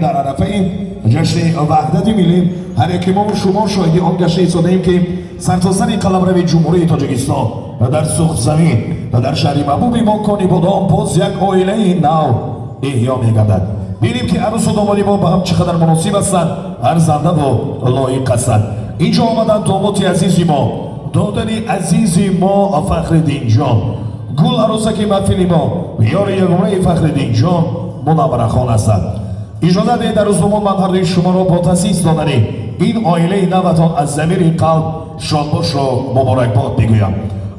Дар арафаи ҷашни ваҳдати миллӣ ҳар яке мо шумо шоҳиди он гашта истодаем, ки сартосари қаламрави Ҷумҳурии Тоҷикистон ва дар Суғдзамин ва дар шаҳри маҳбуби мо Конибодом боз як оилаи нав эҳё мегардад. Бинем, ки арӯсу домоди мо ба ҳам чӣ қадар муносиб ҳастанд, арзандаву лоиқ ҳастанд. Инҷо омаданд домоти азизи мо, додари азизи мо Фахриддинҷон, гул арӯсаки маҳфили мо, ёри ягонаи Фахриддинҷон Мунавварахон ҳастанд. Иҷоза диҳед, арӯс, домод, ман ҳардуи шуморо бо таъсис додани ин оилаи наватон аз замири қалб шодбошро муборакбод бигӯям.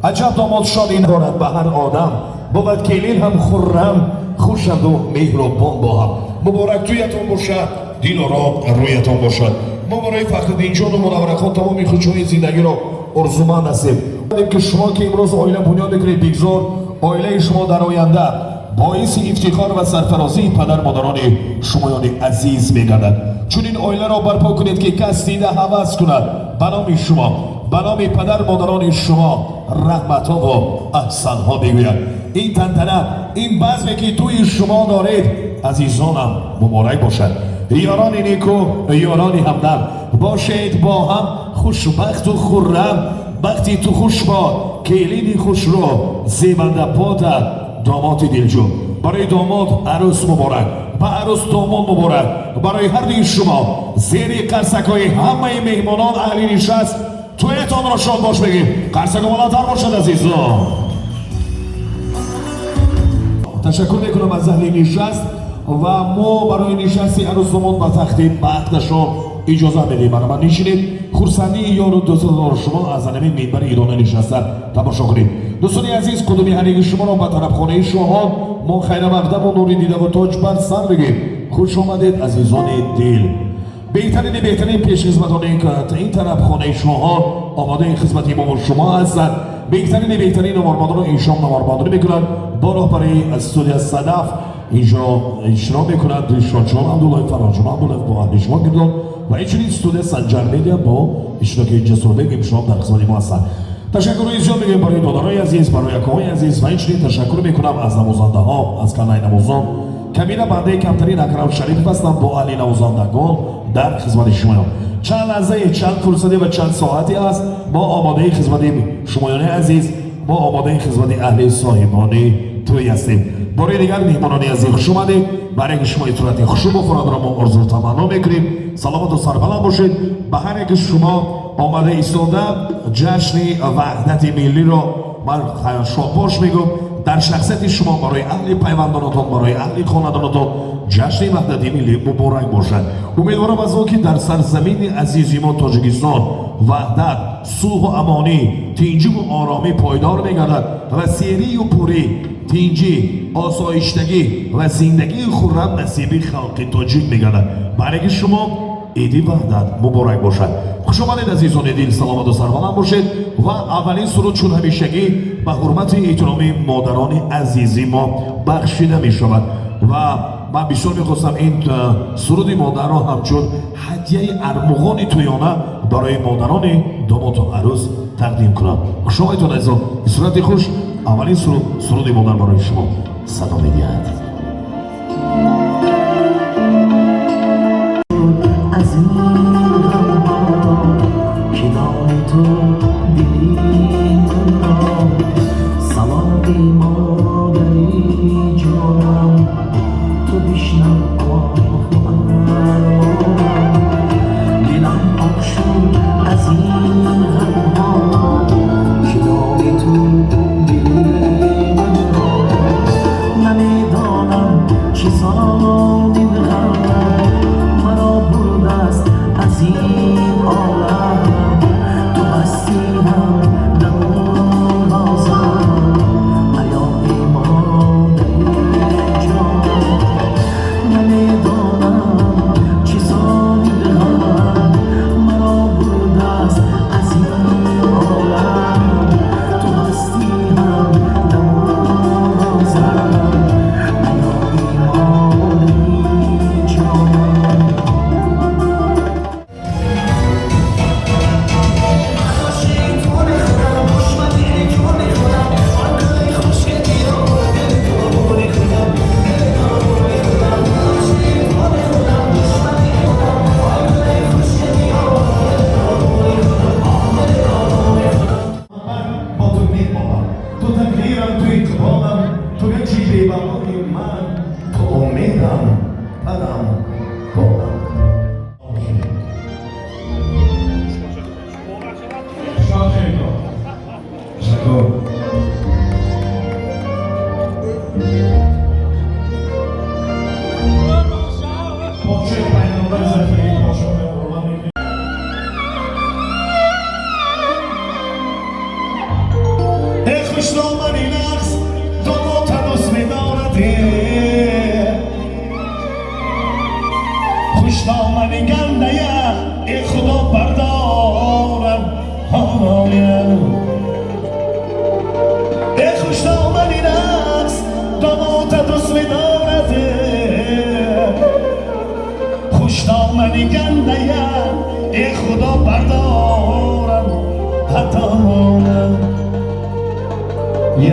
Аҷаб домод шодӣ дорад ба ҳар одам, бувад келин ҳам хуррам, хушанду меҳрубон бо ҳам. Муборак тӯятон бошад, дилоро рӯятон бошад. Мо барои Фахриддинҷону Мунавварахон тамоми хушҳои зиндагиро орзуманд ҳастем, ки шумо, ки имрӯз оила бунёд мекунед, бигзор оилаи шумо дар оянда боиси ифтихор ва сарфарозии падар модарони шумоёни азиз мегардад. Чунин оиларо барпо кунед, ки кас дида ҳавас кунад, ба номи шумо, ба номи падар модарони шумо раҳматҳову аҳсанҳо бигӯяд. Ин тантана, ин базме, ки тӯи шумо доред, азизонам, муборак бошад. Ёрони неку, ёрони ҳамдам бошед, бо ҳам хушбахту хуррам. Бахти ту хуш бод, келини хушрӯ, зебанда пота, домоти дилҷӯ. Барои домод арӯс муборак, ба арӯс домод муборак. Барои ҳардуи шумо зери қарсакҳои ҳамаи меҳмонон, аҳли нишаст, тӯятонро шодбош бигем. Қарсако баландтар бошад, азизон. Ташаккур мекунам аз аҳли нишаст ва мо барои нишасти арӯс, домод ба тахти бахташон иҷоза медиҳем. Баробар нишинед, хурсандии ёру дӯстдори шумо аз ҳамин минбари идона нишаста тамошо кунед. Дӯстони азиз, қудуми ҳар яки шуморо ба тарабхонаи шоҳон мо хайрамақдаму нури дидаву тоҷ бар сар бигем. Хуш омадед, азизони дил. Беҳтарини беҳтарин пешхизматони ин тарабхонаи шоҳон омодаи хизмати мо шумо ҳастанд. Беҳтарини беҳтарин наварбардорро ин шом наварбардорӣ мекунанд. Бо роҳбарии студия Садаф инҷо иштирок мекунанд Дилшодҷон Абдуллоев, Фарҳодҷон Абдуллоев бо аҳли шумо гирдон ва инчунин студия Санҷар Медиа бо иштироки Ҷасурбек имшоб дар хизмати мо ҳастанд. Ташаккурҳои зиёд мегӯем барои додарои азиз, барои акоҳои азиз ва инчунин ташаккур мекунам аз навозандаҳо, аз канали навозон. Камина бандаи камтарин Акрам Шарипов ҳастам, бо аҳли навозандагон дар хизмати шумоён. Чанд лаҳзае, чанд фурсате ва чанд соате аст, мо омодаи хизмати шумоёни азиз, мо омодаи хизмати аҳли соҳибони тӯй ҳастем. Бори дигар, меҳмонони азиз, хуш омадед. Бар яки шумо истироҳати хушу бофуратро мо орзу таманно мекунем. Саломату сарбаланд бошед. Ба ҳар яки шумо омада истода ҷашни ваҳдати миллиро ман шодбош мегӯм. Дар шахсияти шумо барои аҳли пайвандонатон, барои аҳли хонадонатон ҷашни ваҳдати миллӣ муборак бошад. Умедворам аз он, ки дар сарзамини азизи мо Тоҷикистон ваҳдат, сулҳу амонӣ, тинҷиву оромӣ пойдор мегардад ва серию пурӣ, тинҷӣ, осоиштагӣ ва зиндагии хуррам насиби халқи тоҷик мегардад. Бар яки шумо иди ваҳдат муборак бошад. Хуш омадед, азизони дил, саломату сарбаланд бошед. Ва аввалин суруд, чун ҳамешагӣ, ба ҳурмати эҳтироми модарони азизи мо бахшида мешавад. Ва ман бисёр мехостам ин суруди модарро ҳамчун ҳадияи армуғони тӯёна барои модарони домоту арӯс тақдим кунам. Хушомадетон, азизон, сурати хуш. Аввалин суруд, суруди модар, барои шумо садо медиҳад. Аз ин ғамҳо ки донӣ ту дили манро. Саломи модари ҷонам, ту бишнав оҳу армонам. Дилам об шуд аз ин ғамҳо ки донӣ ту дили манро. Намедонам. Хушдомани гандая, э худо бардорам ҳороя. Э хушдомани рақс домота дӯст медорад. Хушдомани гандая, э худо бардорам ҳатона.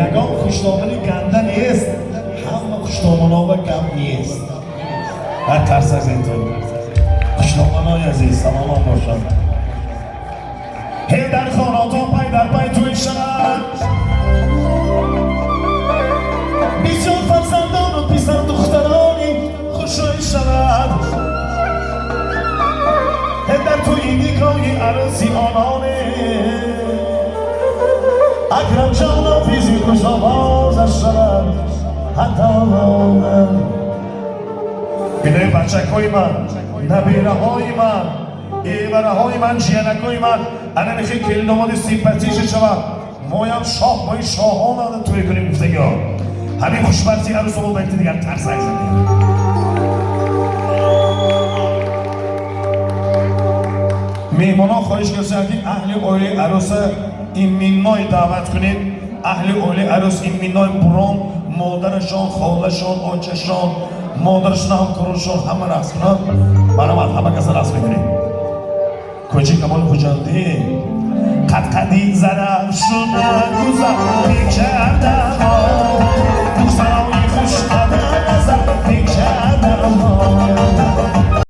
Ягон хушдомани ганда нест, ҳама хушдоманова гап нест. Ҳар тарс аз интон. Хушдоманои азиз, саломат бошанд. Ҳе дар хонатон пай дар пай тӯй шавад. Бисёр фарзандону писар духтарони хушрӯй шавад. Ҳе дар тӯи никоҳи арӯси ононе Акрамҷон ҳофизи хушовозаш шавад ҳатто. Бинои бачакҳои ман, набираҳои ман, эвараҳои ман, ҷиянакҳои ман ана мехе келиномоди симпатише шавад. Моям шоҳ, мои шоҳон ана тӯй кунем гуфтагиҳо. Ҳамин хушбахти арӯсомон ба якти дигар тарсак задем. Меҳмонон хоҳиш карданд, ки аҳли оилаи арӯса иминной даъват кунед. Аҳли оилаи арӯс иминной бурон, модарашон, холашон, очашон, модарашон, ҳамкорошон ҳама рақс кунанд. Баромад, ҳама каса рақс мекунед. Кӯчи Камоли Хуҷандӣ, қадқади Зарафшуна гузар.